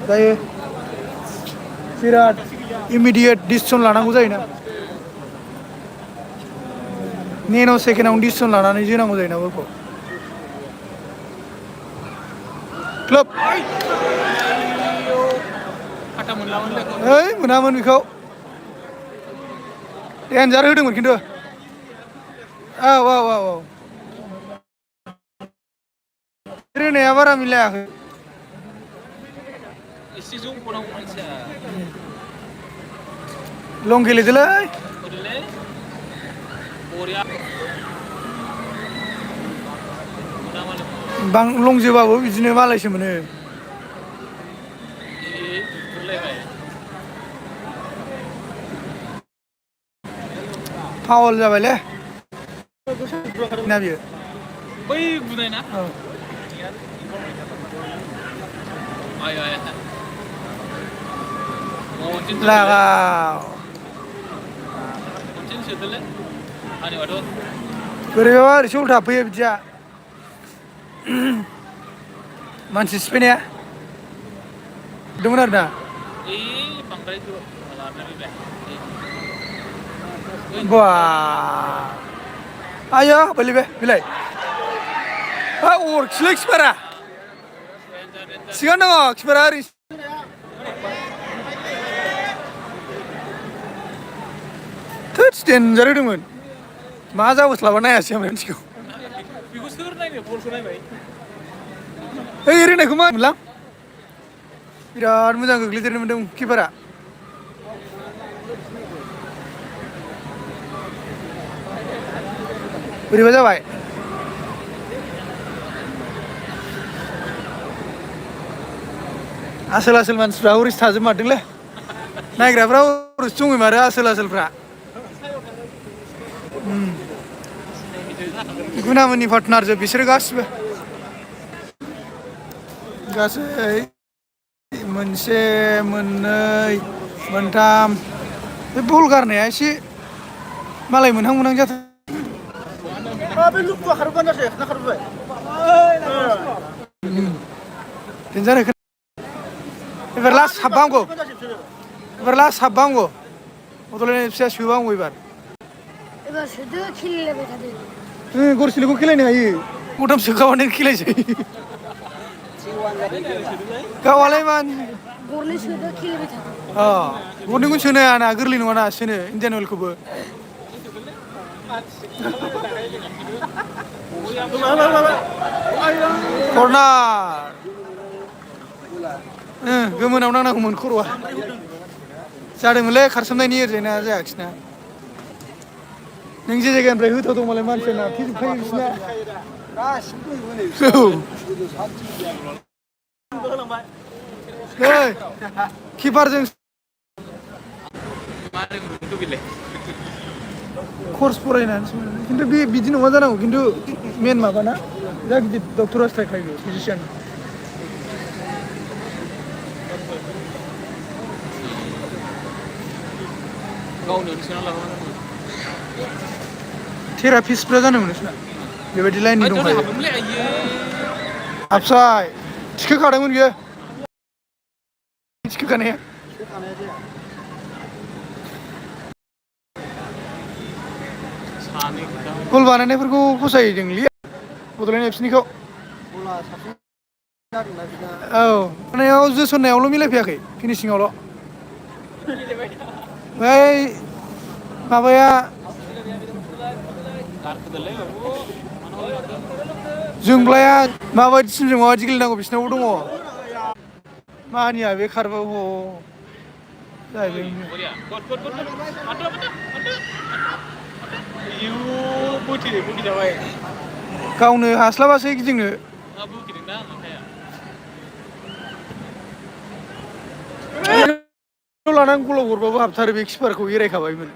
जायो बिराद immediate decision लानांगौ जायोना नेन' सेकेन्डआवनो डिसिसन लानानै जोनांगौ जायोना बलखौ क्लब ओइ मोनामोन बेखौ डेन्जार होदोंमोन खिन्थु औ औ औ औ रोनाया बारा मिलायाखै लं गेलेदोलै लं जोबाबो बिदिनो मालायसो मोनो फावल जाबायलै ना बियो बै बुनाय ना लागाव बोरैबाबा ओरैसो उल्था फैयो बिदिया मानसि सिफायनाया दंमोन आरो ना बा आयो बोलि बे बिलाय अरखिलै खिपारा सिगां दङ खिपारा ओरै थोद डेन्जार होदोंमोन मा जाबोस्लाबा नायासै आं मिथिगौ बेखौ सोर नायनो बलखौ नायबाय ओइ रोंनायखौ मा होनोमोनलां बिराद मोजां गोग्लैदेरनो मोन्दों किपारा बोरैबा जाबाय आसोल आसोल मानसिफ्रा हरैसो थाजोबमारदोंलै नायग्राफ्रा हरैसो दंहैमारो आसोल आसोलफ्रा गुनामोननि पार्टनारजोब बिसोरो गासिबो गासै मोनसे मोननै मोनथाम बे बल गारनाया एसे मालाय मोनहां मोनहां जाथार डेन्जार एबार लास्ट हाबबांगौ एबार लास्ट हाबबांगौ बड'लेण्ड एफ सि आ सोबांगौ एबार सोदो खेलायलायबाय थादो गरसेल'खौ खेलायनो हायो गथाम सोखाबानो खेलायसै गावालाय मानि गरनै सोदो खेलायबाय थादो गरनैखौनो सोनो हायाना गोरलै नङाना सोनो इन्डियान अइलखौबो कर्नार गोमोनाव नांनांगौमोन खर'आ जादोंमोनलै खारसोमनायनि ओरैजायना जायाखिसैना नों जे जायगानिफ्राय होथावदों मालाय मानसिया नारथेजोबखायो बिसिना नै किपारजों कर्स फरायनानैसो मोनो खिन्थु बे बिदि नङा जानांगौ खिन्थु मेन माबाना जा गिदिर डक्टरा स्ट्राइक खालायो फिजिसियान थेरापिस्टफ्रा जानांगौ नोंसोरना बेबायदि लाइननि दंखायो आबसाय थिखोखादोंमोन बियो थिखोखानाया गल बानायनायफोरखौ फसायदोंलै बड'लेण्ड एफ सिनिखौ औ मानायाव जोसननायावल' मिलायफैयाखै फिनिशिंआवल' बै माबाया जोंब्लाया माबायदि टिमजों माबायदि गेलेनांगौ बिसिनावबो दङ मानिया बे खारबाबो जाहैबाय गावनो हास्लाबासै गिदिंनो लानानै गलाव हरबाबो हाबथारो बे किपारखौ एरायखाबायमोन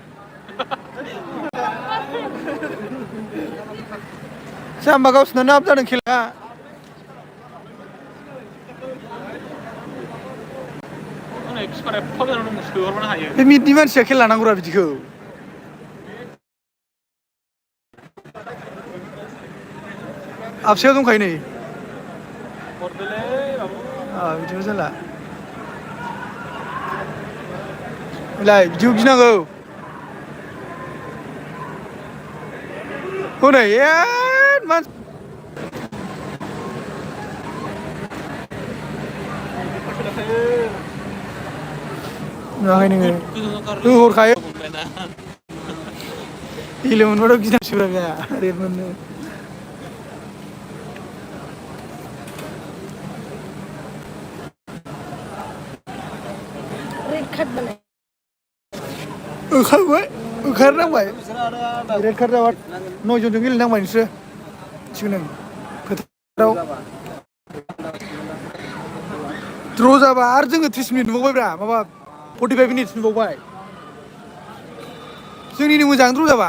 जाम्बा गावसिनानो आप जादों खेलाया किपारा एफा गोजानाव दङ सोहरनो हायो बे मिडनि मानसिया खेल लानांगौरा बिदिखौ आपसायाव दंखायो नै हरदोलै बाबु बिदिबो जाला लाय बिदिखौ गिनांगौ हनै मानसि नुवाखै नोङो हरखायो गेले मोनबाथ' गिनांसिगौरा बेहा रेड मोननो रेड कार्ड बानाय ओंखारनांबाय रेड कार्ड जाबा 9 जनजों गेलेनांबाय नोंसोरो थिग नों फोथाराव द्र' जाबा आरो जोङो 30 मिनिट नुबावबायब्रा माबा 45 मिनिट्स नुबावबाय जोंनिनो मोजां द्र' जाबा